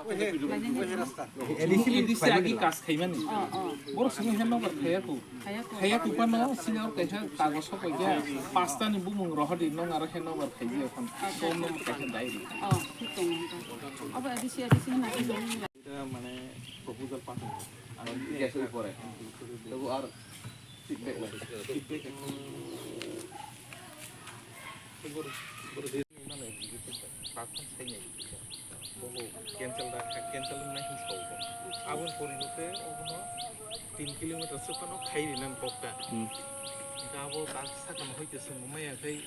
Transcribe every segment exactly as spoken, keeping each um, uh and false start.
A D C agi kas khaimani. Borok sini handover khaiya ko. Khaiya ko pano senior kaisa kagos sok kaiya. Pasta ni bumung rohadi nong aro handover khaiya kon. Kom nom kaisa diary. Abo A D C, A D C na. Mane proposal pass. Yes, upore. Tabu ar feedback lai. Feedback. Mane executive tak tak sai nai. Bobo cancel da, cancel nai hin sao. Abon poribote obono tin kilometer se pano khai ri nan kokta. Ga bo tak sakam hoi ke sung maya khai.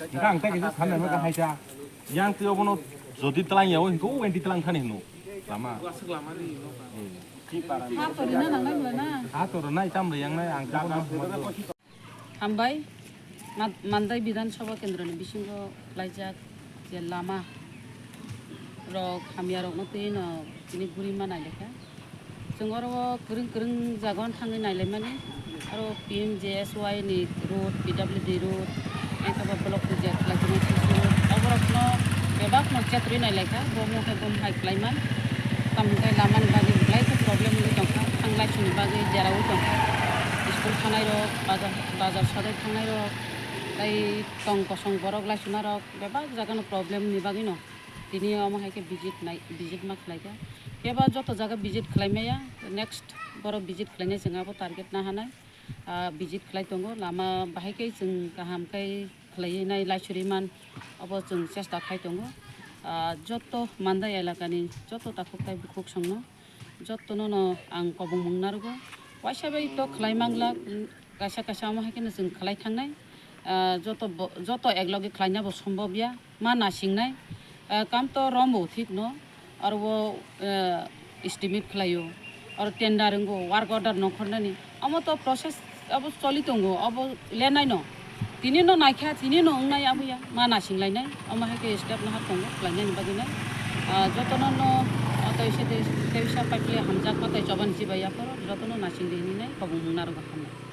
Hingke ang tei kaisa sanai hwnka hai ta. Yang twi obono jodi twlang ya, o hingke o wngdi twlang thani hino. Lama. Hmm. Ha to rina nangnai bwla na? Ha to rina, itam riyang nai, ang tamo no. Hambai, Ma-, Mandai Bidhan Sabha Kendra ni bisingo khlaijak je lama rok hamya rok no twi no tini guri ma nai lekha. Chwng oro o kwrwng kwrwng jaga o thangwi nailaimani, aro P M G S Y ni road, P W D road, engkhe bo block project khlaijak, C C road, oborokno bebakno chetrwi nailaikha, bo mokhe bo hai khlaiman. Tamo khe lamani bagwi belai khe problem wngwi tongkha, thang laisuni bagwi jeraui tongkha, school thanairok, bazar, bazar sadai thangnairok, tei tong kosong borok laisunarok bebak jagano problem ni bagwino. Tini omo hai khe visit nai, visit ma khlai kha. Kebo joto jaga visit khlai maya, next borok visit khlainai chwng abo target nahanai. Ah, visit khlai tongo, lama bahai khe chwng kaham khe khlaiwi nai laisuri man, obo chwng chesta khai tongo. Ah, joto Mandai elakani joto takhuk tai bukhuk songno jotono no ang kobongmung narwgo. Waisa bai to khlai manglak, kaisa kaisa omo hai kheno chwng khlai thangnai. Ah, joto bo, joto ekloge khlaina bo sombobya. Ma nasingnai, ah, kam to rombo thik no, aro bo, ah, estimate khlaio, aro tender wngo, work order nongkhornani, omo to process abo choli tongo, abo lenai no, tini no naikha, tini no wngnai abo ya, ma nasinglainai, omo hai khe step no ha tongo, khlainani bagwi nai, ah, jotono no, ah, tei se tei, tei sa paikhe hamjakma tei chobani chibai yaphoro, jotono nasingdi hinwi nai, kobong mung narwgo hamnai.